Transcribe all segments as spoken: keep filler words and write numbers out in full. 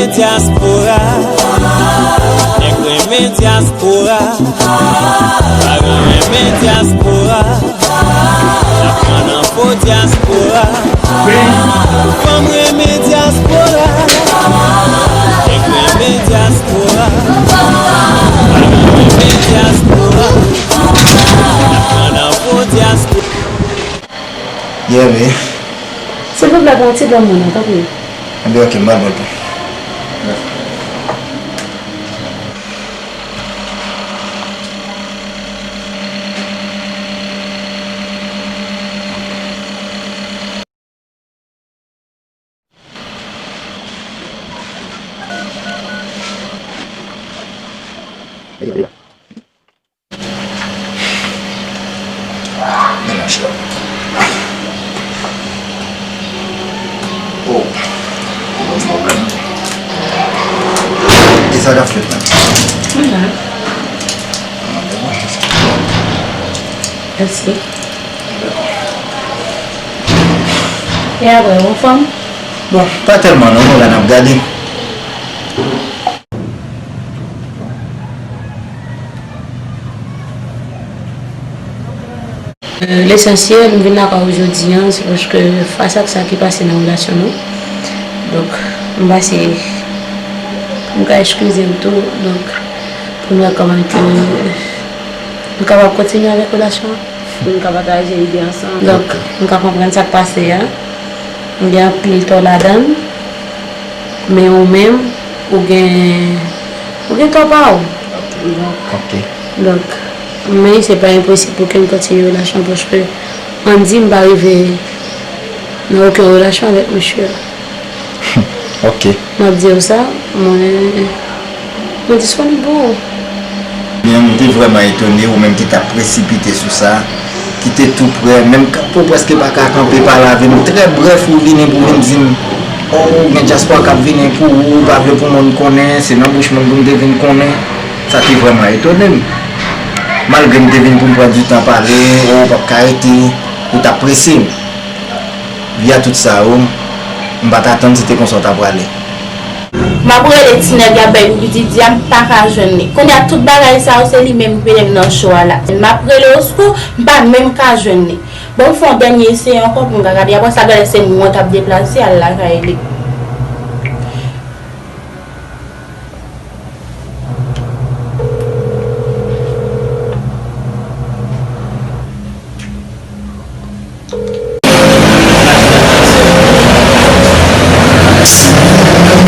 Dyaspora, nèg renmen dyaspora, paran renmen dyaspora, n ap pran nan fo dyaspora, fanm renmen dyaspora, nèg renmen dyaspora, paran renmen dyaspora, n ap pran nan fo dyaspora. Yeah, man. Silvouplè, pran yon ti dlo pou mwen non, tanpri. Enben, ok, m pral ba w l pou. Mennaj la. Oh. Bon pwoblèm. E sa k ap fèt menm? Mwen la. Mèsi. E apre, ou anfòm? Bon, pa tèlman non, nou la n ap gade. Lesansyèl, m vin lakay ou jodi a, se paske fas ak sa ki pase nan relasyon nou. Donk, m pase, m ka eskize m tou, donk, pou m wè kòman ke nou kapab kontinye avèk relasyon an. Pou nou ka pataje ide ansanm. Donk, m ka konprann sa k pase a. M gen anpil tò ladan l. Men ou menm, ou gen, ou gen tò pa w. Ok. Donk, men se pa enposib pou ke m kontinye relasyon an, paske Andy, m pa rive nan okenn relasyon avèk mesye a. Ok. M ap di w sa, mwen, mwen disponib pou ou. Byen, m te vrèman etone, ou menm ki t ap presipite sou sa, ki te tou prè, menm kanpe w prèske pa ka kanpe pale avè m. Trè brèf, ou vini pou vin di m, oh, gen dyaspora k ap vini pou ou, ou pa vle pou moun konnen, se nan bouch moun pou m te vin konnen. Sa te vrèman etone m. Malgre m te vin pou m pran di tan pale, oh, ou p ap ka rete, ou t ap prese m. Via tout sa yo, m pa t atann se te konsa w ta prale. M ap rele ti nèg la bay pou piti di a, m pa ka jwenn li. Kounye a tout bagay sa yo, se li menm ki mete m nan cho a la. M ap rele oskou, m pa menm ka jwenn li. Bon, m fè yon dènye eseye ankò pou m ka gade. Apre sa, gade se mwen k ap deplase al lakay li.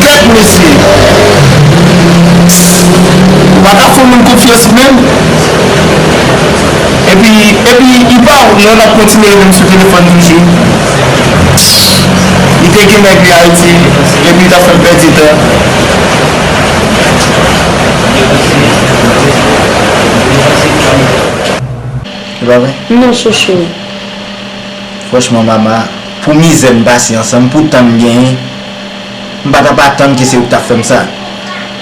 Kèt mesye! Ou pa ka fè moun konfyans menm? Epi, epi, li pa w non, l ap kontinye rele m sou telefòn toujou. Li te gen nèg li Ayiti, epi li t ap fè m pèdi tan. E pa vre? Non, chouchou. Franchman, mama, pou mizè m pase ansanm, pou tan m genyen, m pa t ap atann ke se ou k t ap fè m sa.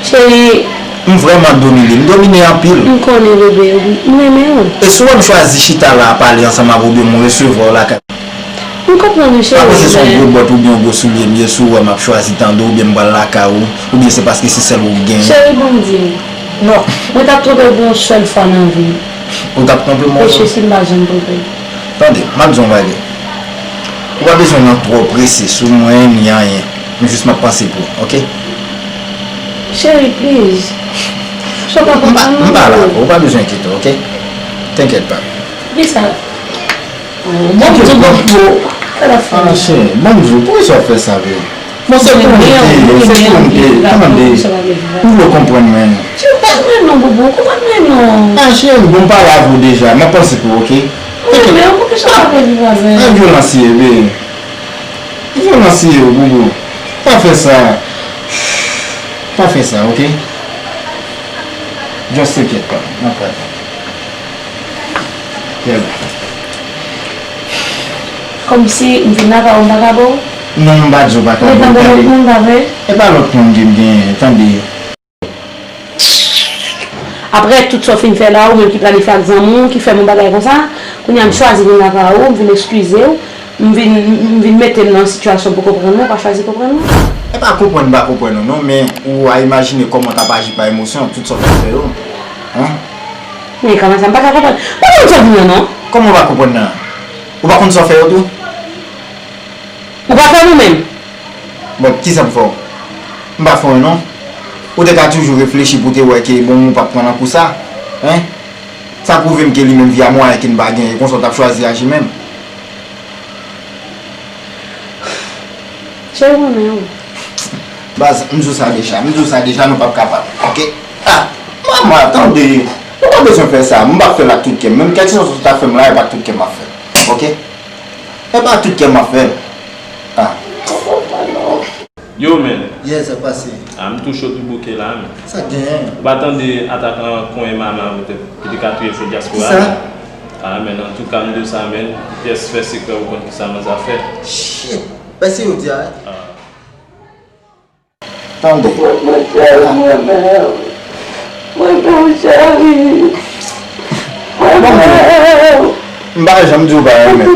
Cheri. M vrèman domine, m domine anpil. M konnen, bebe, m renmen w. E si w wè m chwazi chita la a pale ansanm avè w, oubyen m resevwa w lakay. M konprann ou, cheri. Pa panse se yon gwo bòt oubyen yon gwo soulye m ye si w wè m ap chwazi tande w, oubyen m pral lakay ou, oubyen se paske se sèl ou k genyen. Cheri, ban m di w. Non. Mwen t ap twonpe w pou yon sèl fwa nan vi m. Ou t ap twonpe m? Mesye, si m pa janm twonpe. Tande, m ap di w yon bagay. Ou pa bezwen nan twò prese sou mwen, ni anyen. M jis m ap panse pou ou, ok? Cheri, please. Sa w pa konprann non. M pa la pou ou, ou pa bezwen enkyete w, ok? Tenkèt pa. Kisa? Bon, bon, bon, bon. Sa l ap fè? Ah, cheri, ban m di w, poukisa w ap fè sa, vre? Bon, se pou m te, se pou m te, tande, ou dwe konprann mwen. Cheri, ou pa konprann non, bobo, ou konprann mwen non. Ah, cheri, bon, m pale avè w deja, m ap panse pou ou, ok? Wi, men poukisa w pa vle viv avè m? Ah, vyolans ye, baby. Vyolans ye, bobo. Pa fè sa. Pa fè sa, ok? Just tenkèt pa, m ap pale. Yè. Kòmsi m vin lakay ou, m pa ka ba w? Non, m pa di w pa ka ba m, tande. Ou gentan gen lòt moun, pa vre? E pa lòt moun ke m genyen, tande. Apre tout sa w fin fè la, ou menm ki planifye ak zanmi w, ki fè m yon bagay konsa, kounye a m chwazi vin lakay ou, m vin eskize w, m vin, m vin mete m nan yon sitiyasyon pou konprann ou, ou pa chwazi konprann mwen. E pa konprann m pa konprann ou non, men ou a imajine kòman w t ap aji pa emosyon, tout sa w t ap fè yo. Hein? Men kòman sa, m pa ka konprann. Ou pa konn sa w di nan non? Kòman w pa konprann nan? Ou pa konn sa w fè yo tou? Ou pa fè w ou menm? Bon, kisa m fè w? M pa fè w non. Ou te ka toujou reflechi pou w te wè ke bon, ou p ap pran nan kou sa. Hein? Sa pwouve m ke li menm vi a mwayen ke n pa genyen, konsa w t ap chwazi aji menm. Cheri, mwen renmen w. Baz, m di w sa deja, m di w sa deja, nou p ap kapab. Oke? Ah, manman, tande. Ou pa bezwen fè sa, m p ap fè l ak tout kè m. Menm kèlkeswa sa w ta fè m la, e pa ak tout kè m m ap fè l. Oke? E pa ak tout kè m m ap fè l. Ah. Yo, men. Yeah, sa pase. Ah, m tou cho tou bouke la, men. Sa k genyen? Ou pa tande atak an konyen mama ou te, ki te ka touye fo dyaspora? Kisa? Ah, men, antouka, m di w sa, men, pyès fè sekrè ou konn kisa manzè ap fè. Shit! Pèse yo di a, wi. Ah. Tande. Mwen, mwen, cheri, mwen renmen w. Mwen renmen w, cheri. Mwen renmen w. M pa janm di w pa renmen m.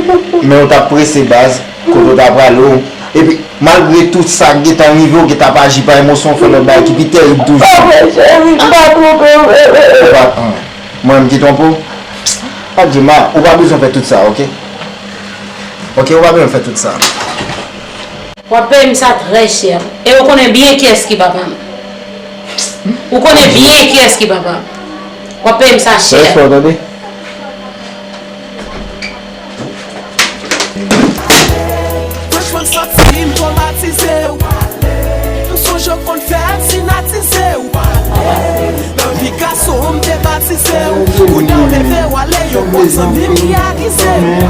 Men w t ap prese baz, kote w ta prale w. Epi, malgre tout sa k gentan rive w, w gentan ap aji pa emosyon, w fè lòt bagay ki pi tèrib toujou. Mwen renmen w, cheri, m pa twonpe w, bebe. Ou pa, mwen menm ki twonpe w? Pa di m, ou pa bezwen fè tout sa, oke? Oke, ou pa bezwen fè tout sa. W ap peye m sa trè chè. E ou konnen byen kiyès ki papa m. Ou konnen byen kiyès ki papa m. W ap peye m sa chè. Respè w tande. Franchman, m santi m twomatize w. M sonje w konn fè m sinatize w. Nan vi gason, m te batize w. Kounye a w leve w ale, yon pòt zanmi m ki akize w.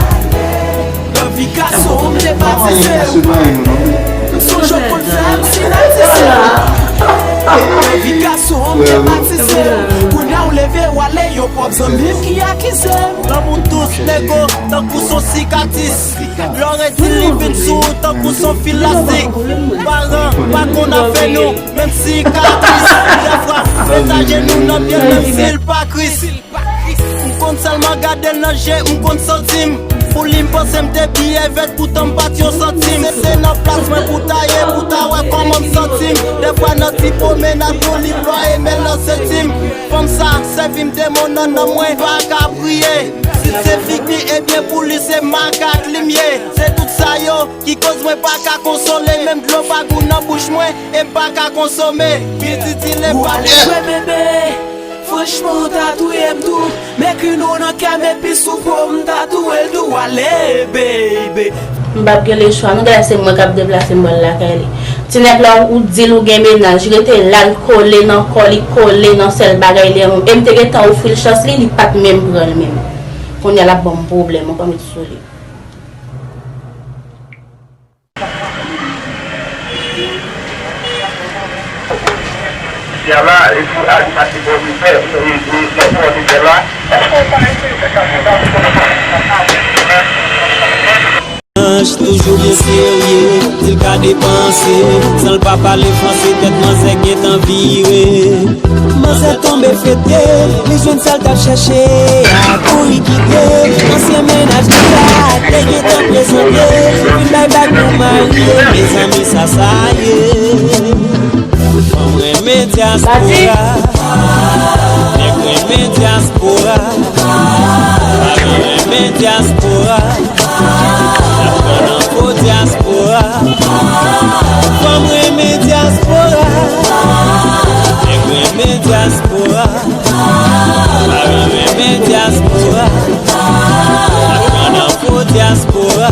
Nan vi gason, m te batize w. M sonje w konn fè m sinatize w. Nan vi gason, m te batize w. Kounye a w leve w ale, yon pwòp zanmi m ki akize w. Lanmou dous, nego, tankou s on sikatris. Lè w redi l, li vin sou ou tankou s on fil lastik. Paran pa konn afè nou, menm sikatris. Dèfwa, mete ajenou nan pye l, menm si l pa Kris. M konn sèlman gade l nan je, m konn santi m. Pou li, m panse m te biyè vèt, poutan m pa t yon santim. Se, se nan plas mwen pou ta ye, pou ta wè kòman m santi m. Dèfwa nan ti pwomenad, nou li plwaye, men nan sentim. Fanm sa, sèvi m demon nan nanm mwen, pa ka priye. Si se figi, ebyen pou li se makak li m ye. Se tout sa yo ki koz mwen pa ka konsole. Menm dlo pa gou nan bouch mwen, e m pa ka konsome. Pitit, il est pas. Ou ale vre, bebe. Franchman, w ta touye m tou. M ekri non w nan kè m epi sou po m ta touye l tou. Ale, baby. M p ap gen lechwa non, dayè se mwen k ap deplase m ba l lakay li. Ti nèg la, ou di l ou gen mennaj, rete la, l kole nan kò li, kole nan sèl bagay li renmen. E m te gentan ofri l chans li, li pa t menm pran l menm. Kounye a l ap ban m pwoblèm ankò, met sou li. Yala, epi animatè pwodwitè, e, e, e pwodwitè la. Èske w pa eseye fè kafou sa pou konnen sa k ap pase nan Anj toujou byen serye, di l ka depanse, san l pa pale franse, tèt manzè gentan vire. Manzè tonbe fete, li jwenn sa l t ap chèche a, kouri kite ansyen mennaj li la, te gentan prezante, vin bay bag nou marye, mezanmi sa sa ye. Fanm renmen dyaspora, nèg renmen dyaspora, paran renmen dyaspora. N ap pran nan fo dyaspora. Fanm renmen dyaspora. Nèg renmen dyaspora. Paran renmen dyaspora. N ap pran nan fo dyaspora.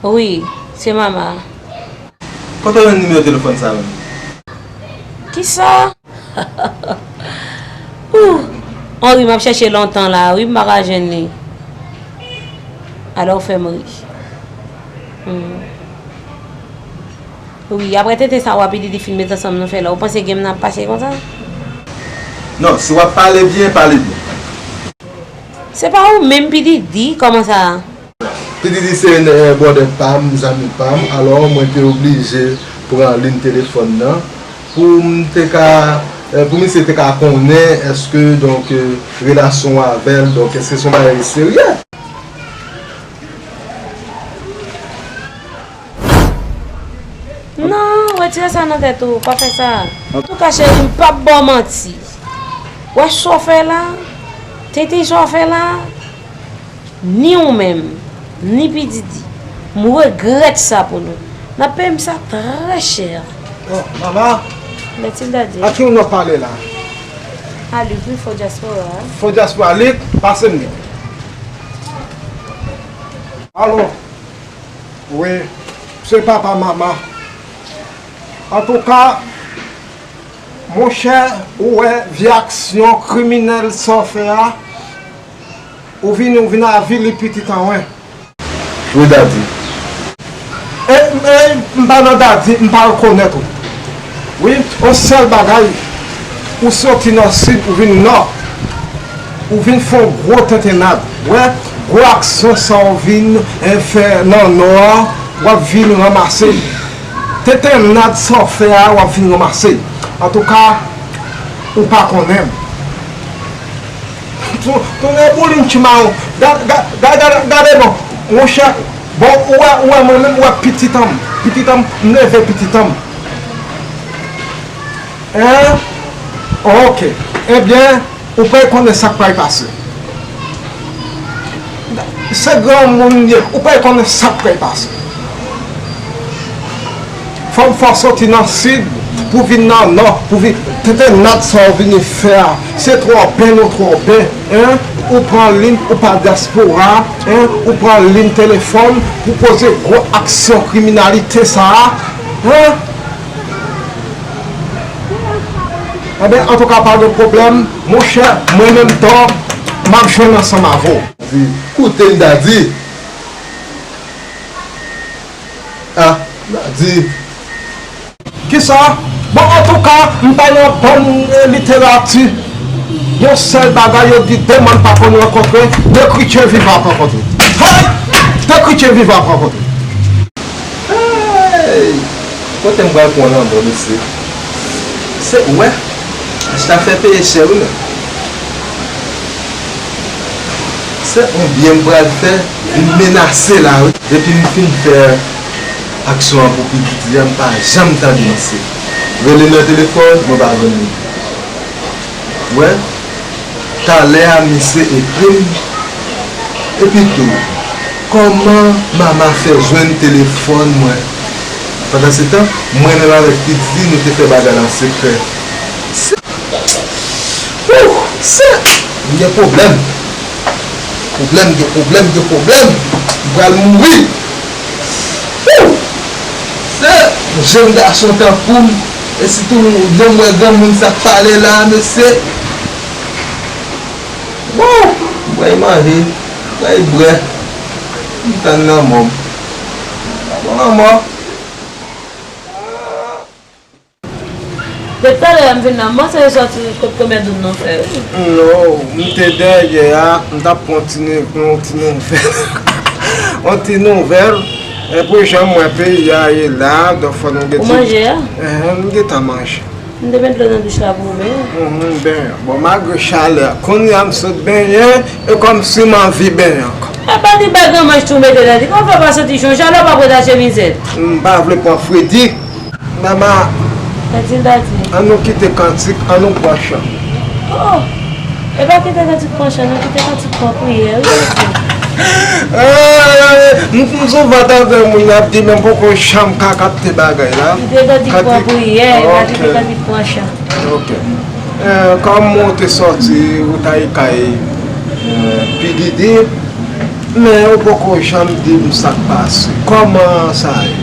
Wi, se mama. Kote w jwenn nimewo telefòn sa menm? Kisa? Ooh! Henry, m ap chèche lontan la, wi, m pa ka jwenn li. Alò, w fè m ri. Hmm. Wi, apre tenten sa, w a P D D fin met ansanm nou fè la. Ou panse game nan ap pase konsa? Non, si w ap pale byen, pale byen. Se pa ou menm, P D D, kòman sa? P D D se, eh, brother pa m, zanmi pa m, alò mwen te oblije pran liy telefòn nan pou m te ka, eh, pou misye te ka konnen èske, donk, eh, relasyon w avè l, donk, èske se yon bagay serye. Retire sa nan tèt ou, pa fè sa. Antouka, cheri, m p ap ba w manti. Wè sa w fè la, tenten sa w fè la, ni ou menm, ni P Diddy, m regrèt sa pou nou. N ap peye m sa trè chè. Oh, mama, Matilda di. A ki moun w ap pale la? A Luc, wi, fo dyaspora. Fo dyaspora, Luc, pase m li. Alo. Wi, se papa mama. Antouka, monchè, ou wè vye aksyon kriminèl sa w fè a, ou vin, ou vin avili pitit an mwen. Wi, dadi. E, e, m pa nan dadi, m pa rekonèt ou. Wi, yon sèl bagay, ou soti nan sid, ou vin nò. Ou vin fè yon gwo tentennad. Wè, gwo aksyon sa w vin, e, fè nan nò a, w ap vin ranmase. Tentennad sa w fè a, w ap vin ranmase. Antouka, ou pa konnen m. Tou-, tounen boulin ti mawon. Gad, gad, gad, gad, gade non. Monchè, bon, ou wè, ou wè mwen menm, ou wè pitit an m. Pitit an m, m leve pitit an m. Hein? Ok. Ebyen, ou pa konnen sa k pral pase. Se granmoun m ye, ou pa konnen sa k pral pase. Fò m fè w soti nan sid pou vin nan nò, pou vin tentennad sa w vini fè a. Se twò byen, non, twò byen, hein? Ou pran liy, ou pa dyaspora, hein? Ou pran liy telefòn pou poze gwo aksyon kriminalite sa a, hein? Enben, antouka, pa gen pwoblèm, monchè, mwen menm, Tò, m ap jwenn ansanm avè w. Di, koute m, dadi. Ah, dadi. Kisa? Bon, antouka, m pa nan bann, eh, literati. Yon sèl bagay, yo di de mòn pa konn rankontre, de kritye viv ap rankontre. Hey! De kritye viv ap rankontre. Hey! Kote m pral pran lanmò, mesye? Se, wè, achta fè peye chè, wi, men. Se yon byen m pral fè, vin menase la, wi. Depi m fin fè aksyon an pou P Diddy a, m pa janm tande misye. Rele nan telefòn, mwen pa jwenn li. Wè, talè a misye ekri m. Epi tou, kòman mama fè jwenn telefòn mwen? Pandansetan, mwen menm avèk P Diddy, nou te fè bagay la an sekrè. Se, wouh, se, m gen pwoblèm. Pwoblèm, gen pwoblèm, gen pwoblèm. M pral mouri. Wouh! Se, jèn gason tankou m, e sitou lè m wè granmoun sa k pale la, mesye. Wouh! M pral manje, m pral bwè. M tann lanmò m. Pa bon lanmò. Depi talè a m vin la, m panse yo sòti kot komèdou m nan fè, wi. Non, m te dèyè a, m t ap pran ti nou-, yon ti nouvèl. Yon ti nouvèl. E pou jan m wè peyi a ye la, donk fò nou gen ti. Ou manje a? Enhen, m gentan manje. M te met dlo nan douch la pou ou benyen. Mhm, m benyen. Bon, malgre chalè a, kounye a m sot benyen, e kòmsi m anvi benyen ankò. E pa di bagay manch tou mete nan di, kòman fè pa soti chonje, alò w pa prete chemizèt? M pa vle pran fredi. Mama, Matilda di. An nou kite kantik, an nou pran chan. Oh! E pa kite kantik pran chan, non, kite kantik pran priyè, wi, Matilda. Eh, m, m souvan tande moun ap di, men m poko janm ka kapte bagay la. Kite kantik pran priyè, e pa kite kantik pran chan. Ok. Eh, kòm ou te sòti, ou t al kay, eh, P Diddy, men ou poko janm di m sa k pase. Kòman sa ye?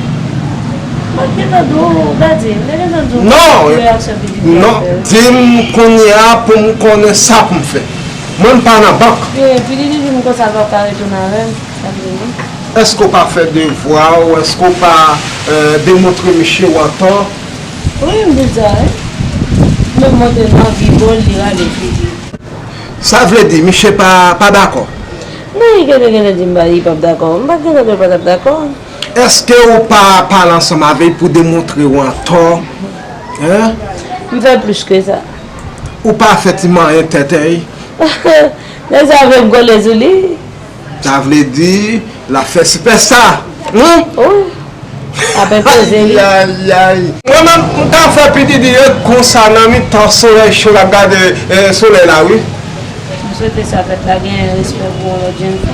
Mwen gentan di w, gade, mwen gentan di w reyaksyon P Diddy ap fè. Non, di m kounye a pou m konnen sa pou m fè. Mwen, m pa nan bank. P Diddy di m konsa l p ap ka retounen avè m, sa m di nou. Èske w pa fè devwa w? Èske w pa, eh, demontre misye w antò? Wi, m di l sa, wi. Menm mwen te nan anvi ba l, li rale figi. Sa vle di, misye pa, pa dakò? Non, li genlè, genlè di m pa, li p ap dakò. M pa t gentan kwè l pa t ap dakò. Èske ou pa pale ansanm avè l pou demontre w antò? Hein? M fè plis ke sa. Ou pa fè ti manyen tèt, hein? Nèg sa vle m kole sou li. Sa vle di, l ap fè sipèsta. Hein? Wi. Apre koze wi. Ayayay. Mwen menm, m ka fè P Diddy ret konsa nan mitan solèy cho l ap gade, eh, solèy la, wi. M swete sa fèt la gen respè pou yon lòt jèn fi.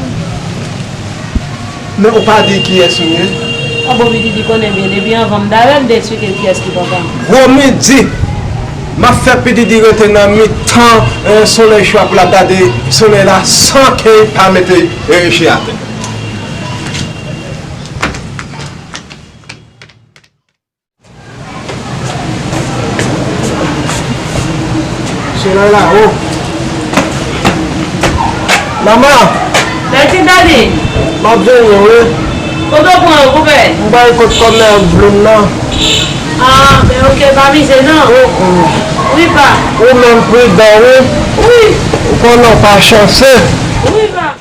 Men ou pa di kiyès ou ye? An bon, P Diddy konnen byen, depi anvan m ta wè l, m te eksplike l kiyès ki papa m. Gwo midi, m ap fè P Diddy rete nan mitan, eh, solèy cho a pou l ap gade solèy la san ke l pa mete, eh, je atè. Solèy la wo. Manman! Bèl ti Dani! M ap jwenn yo, wi. Kote w pran yo, koupè? M bay kot kòm nan vloun nan. Ah, ben oke, pa mize non. Mm, mm. Wi, pa. Ou menm pridan, wi. Wi. Ou konnen w pa chanse. Wi, pa.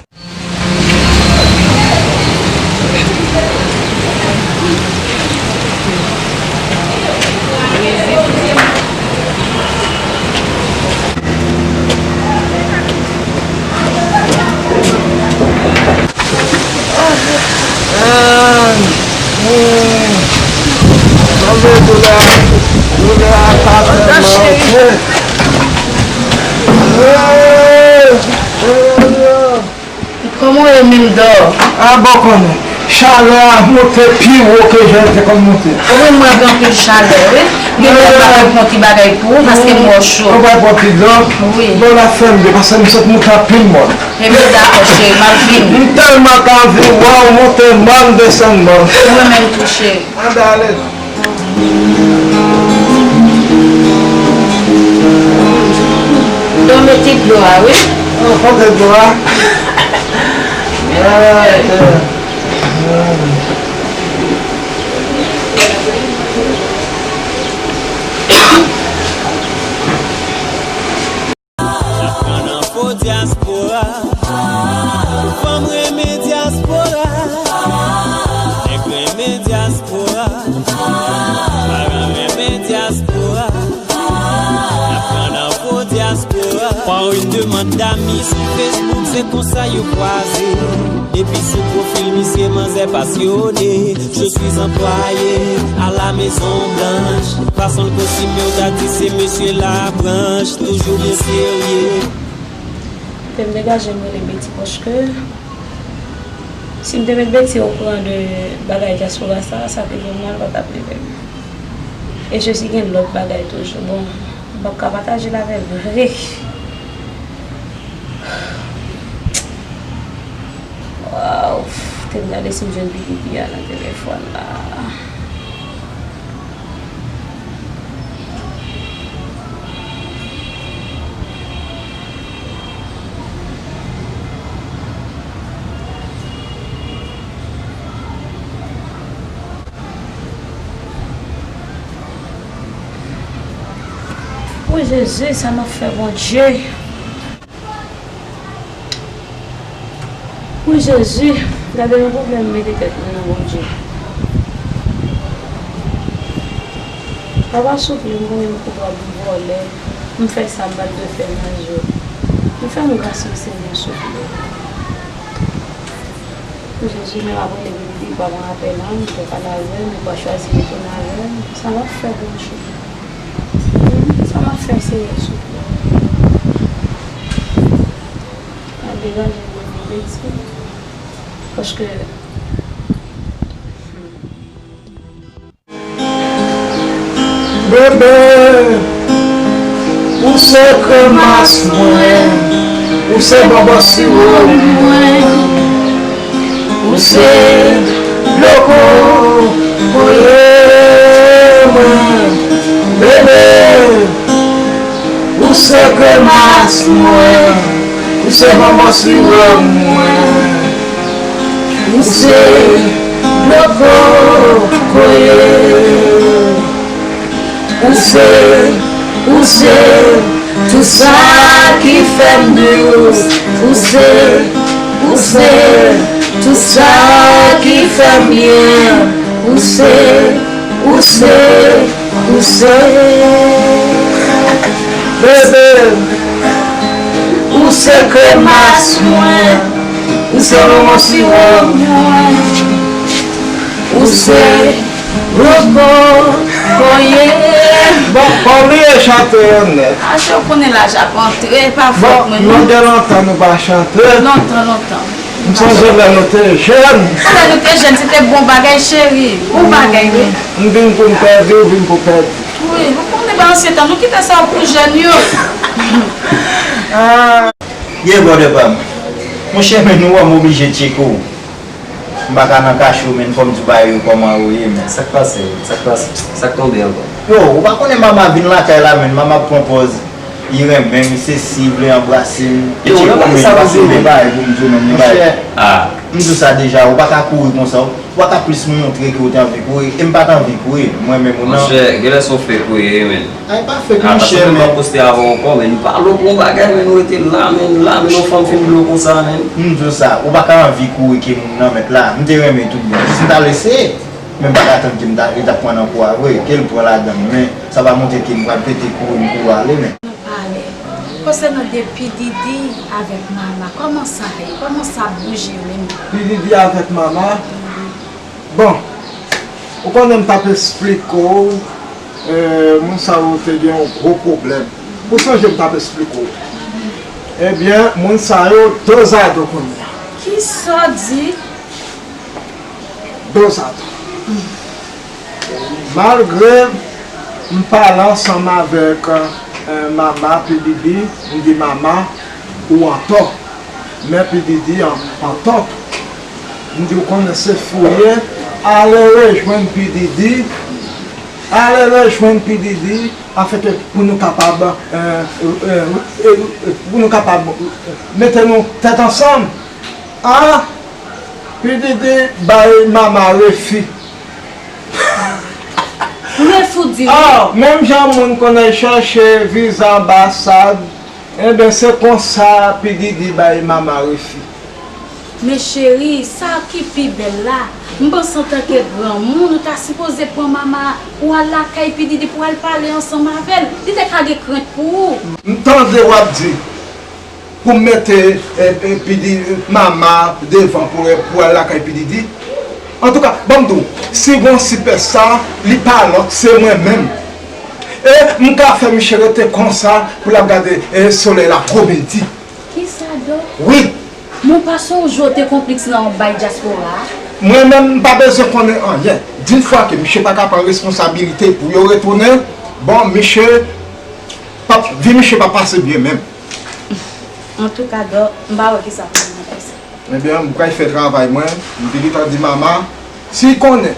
Kòman w ye menm, Dò? A bon konnen. Chalè a monte pi wo ke jan l te konn monte. Wi, m wè gen anpil chalè, wi. Gen lè m pa pral pran ti bagay pou ou, paske m wè w cho. Ou pral pran ti dlo? Wi. Bon, la fè m de, paske m sot monte anpil mòn. Ebyen, dakò, cheri, m ap vini. M tèlman ta anvi wè w monte mòn, desann mòn. Mwen menm tou, cheri. Ann ale. Dò, mete dlo a, wi. An, pote dlo a. Ah, yeah. N ap pran nan fo dyaspora. Fanm renmen dyaspora. Nèg renmen dyaspora. Paran renmen dyaspora. N ap pran nan fo dyaspora. Par une demande d'amis sou Facebook, se konsa yo kwaze. Depi sou pwofil misye, manzè pasyone. Je suis employé à la Maison Blanche. Fason l kostime, ou ta di se mesye Labranch, toujou byen serye. Te m degaje m rele Betty paske si m te met Betty okouran de bagay dyaspora sa, sa te gen mal pa t ap rive m. E Jezi gen lòt bagay toujou. Bon, m p ap ka pataje l avè l vre. Waw, te m gade si m jwenn P P P a nan telefòn la. O Jezi, sa m ap fè, Bondye? Wi, Jezi, gade yon pwoblèm, mete tèt mwen nan Bondye. Papa, souple, m konnen m koupab, m vòlè, m fè sa m pa t dwe fè nan je w. Men fè m gras, wi, Senyè, souple. Wi, Jezi, men m ap rele Bondye, pa pran apèl an, m pa pale avè l, m pa chwazi retounen avè l. Sa m ap fè, Bondye? Sa m ap fè, Senyè, souple. Mwen degaje mwen nan Beti. Paske Bebe, ou se kremas mwen, ou se bonbon siwo mwen, ou se dlo kokoye mwen. Bebe, ou se kremas mwen, ou se bonbon siwo mwen, ou se dlo kokoye. Ou se, ou se tout sa ki fè m dous. Ou se, ou se tout sa ki fè m byen. Ou se, ou se, ou se. Bebe, ou se kremas mwen. Ou se bonbon siwo mwen. Ou se Loko, koye. Bon, pa bliye chante yo nèt. Ache, ou konnen laj ap antre, pa fòt mwen non. Longè lontan nou pa chante. Lontan, lontan. M sonje lè nou te jèn. Lè nou te jèn, se te bon bagay, cheri. Bon bagay, wi. M vin pou m pèdi, ou vin pou pèdi. Wi, ou konnen pa ansyen tan, nou kite sa pou jèn yo. Ah. Ye, brother pa m. Monchè, men nou wè m oblije tcheke w. M pa ka nan kache w, men fò m di w bagay yo kòman yo ye, men. Sa k pase, sa k pase, sa k tonbe ankò? Yo, ou pa konnen mama vin lakay la, men mama ap pran pòz. Li renmen m, li sesi, li vle anbrase m. Yo, nan bagay sa pou di w, men. Li tcheke m, men li pa gen bagay pou m di w, men li pa gen. Monchè, m di w sa deja, ou pa ka kouri konsa, ou pa ka plis montre ke ou te anvi kouri, e m pa t anvi kouri, mwen menm ou nan. Monchè, genlè se yon fake ou ye, men. Ay, pa fake, monchè, men. Paske m ap poste avè w ankò, men nou pa lou pou yon bagay, men nou rete la, men la, men yon fanm fin blo konsa, men. M di w sa, ou pa ka anvi kouri ke moun nan mèt la. M te renmen tout bon. Si m ta lese, men m pa ka tann ke m ta, li t ap pran nan kou a vre. Ke l pran ladan m, men sa pa montre ke m pral pete kouri, m kouri ale, men. Nou pale konsènan de P Diddy avèk Mama. Kòman sa ye? Kòman sa ap bouje menm? P Diddy avèk Mama? Bon, ou konnen m t ap esplike w, eh, moun sa yo te gen yon gwo pwoblèm. Ou sonje m t ap esplike w? Ebyen, moun sa yo dozado kounye a. Kisa w di? Dozado. Malgre m pale ansanm avèk, eh, Mama P Diddy, m di, Mama, ou antò. Men P Diddy an, antò. M di, ou konnen se fou ye, ale rejwenn P Diddy, ale rejwenn P Diddy, afin ke pou nou kapab, eh, eh, eh, eh, pou nou kapab, eh, mete nou tèt ansanm. Ah, P Diddy bay Mama refi. Refi w di wi. Ah, menm jan moun konn al chèche viza anbasad, enben, se konsa P Diddy bay Mama refi. Men cheri, sa ki pi bèl la, m panse antanke granmoun, ou ta sipoze pran Mama pou w al lakay P Diddy pou w al pale ansanm avè l. Li te ka gen krent pou ou. M tande w ap di pou m mete, eh, eh, P Diddy, Mama devan pou, pou al lakay P Diddy. Antouka, ban m di w, si gon sipèsta, li pa lòt, se mwen menm. E m ka fè misye rete konsa pou l ap gade, eh, solèy la komedi. Kisa, Dòk? Wi. Mwen pa sonje w te konplis nan yon bay dyaspora a. Mwen menm, m pa bezwen konnen anyen. Di yon fwa ke misye pa ka pran responsabilite pou yo retounen, bon, misye p ap, vi misye p ap pase byen menm. Antouka, Dòk, m pa wè kisa pou di nan kay sa. Ebyen, m pral fè travay mwen, m te gentan di Mama, si l konnen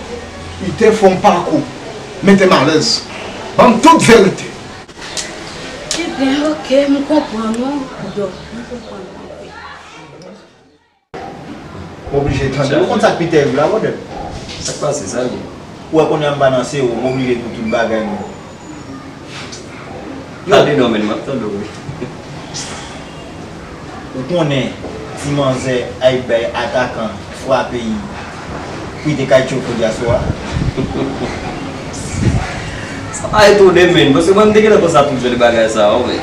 li te fè yon pakou, mete m alèz. Ban m tout verite. Ebyen, oke, m konprann ou, Dòk, m konprann ou anpil. M oblije tande. Ou konn sa k pi tèrib la, brother? Sa k pase, sa l ye? Ou wè kounye a m pa nan sewo, m oblije di w tout bagay mwen. Yo. Tande non, men m ap tande w, wi. Ou konnen ti manzè ay bay atakan frape yi pwite kay tchofe dyaspora. Sa pa etone, men, paske mwen, m te gentan panse a tout jan de bagay sa yo, men.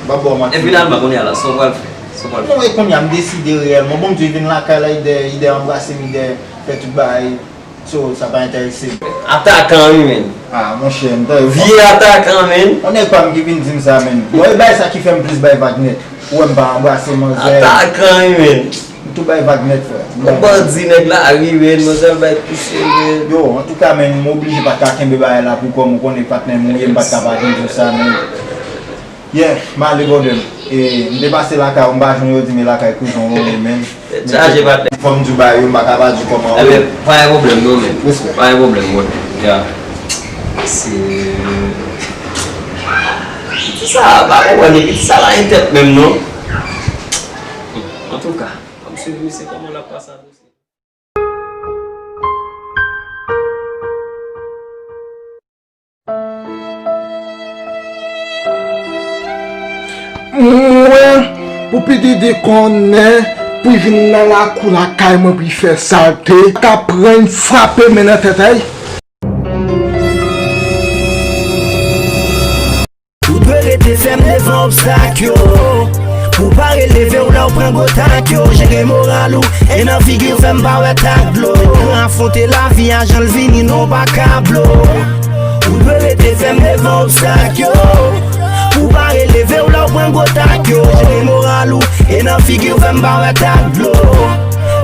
M ap ba w manti. E finalman, kounye a la, sa w pral fè? Sa w pral fè? Non, e kounye a, m deside reyèlman. Bon, m di vin lakay la, ide, ide anbrase m, ide fè tout bagay. So, sa pa enterese m. Atakan, wi, men. Ah, monchè, m ta. Vye atakan, men. On nèg pa m ki vin di m sa, men. Bon, e bagay sa ki fè m plis bay vag nèt. Ou wè m pa anbrase manzè. Atakan, wi, men. M tou bay vag nèt, frè. Yon bandi nèg la rive, manzè bay pise, men. Yo, antouka, men, m oblije pa t ka kenbe bagay la pou kò m, ou konnen patnè m ou ye, m pa t ka pa vin di w sa, men. Yeah, m ale, brother m. E, m te pase lakay ou, m pa jwenn ou, yo di m e lakay kouzin w ou ye, men. Tèt chaje, patnè. Fò m di w bagay yo, m pa ka pa di w kòman ou ye. Ebyen, pa gen pwoblèm, non, men. Respè. Pa gen pwoblèm, brother. Yeah. Se. Ti sa, pa konprann, epi ti sa la gen tèt menm, non. Antouka, m ap swiv misye kòman l ap pase a dosye. Mwen, pou P Diddy konnen, pou l vin nan lakou lakay mwen, pou l fè salte, ka pran, frape men nan tèt, ay. Ou dwe rete fèm devan obstak yo. Pou pa releve w lè w pran gwo tak yo, jere moral ou, e nan figi w fè m pa wè tak dlo. Pou afwonte lavi a jan l vini, non pa ka blo. Ou dwe rete fèm devan obstak yo. Pou pa releve w lè w pran gwo tak yo, jere moral ou, e nan figi w fè m pa wè tak dlo.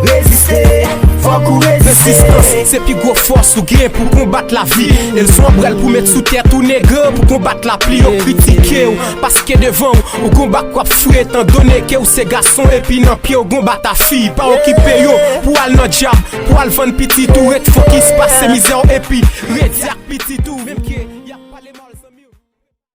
Reziste, fòk ou reziste. Rezistans se pi gwo fòs ou gen pou konbat lavi. E l se yon ombrèl pou met sou tèt ou, nègre, pou konbat lapli. Yo kritike w paske devan w ou gon bak w ap fouye, etandone ke w se gason, epi nan pye w gon batafi. Pa okipe yo pou al nan djab, pou al vann pitit ou. Ret fokis, pase mizè w epi redi ak pitit ou. Menm ke y ap pale mal, zanmi.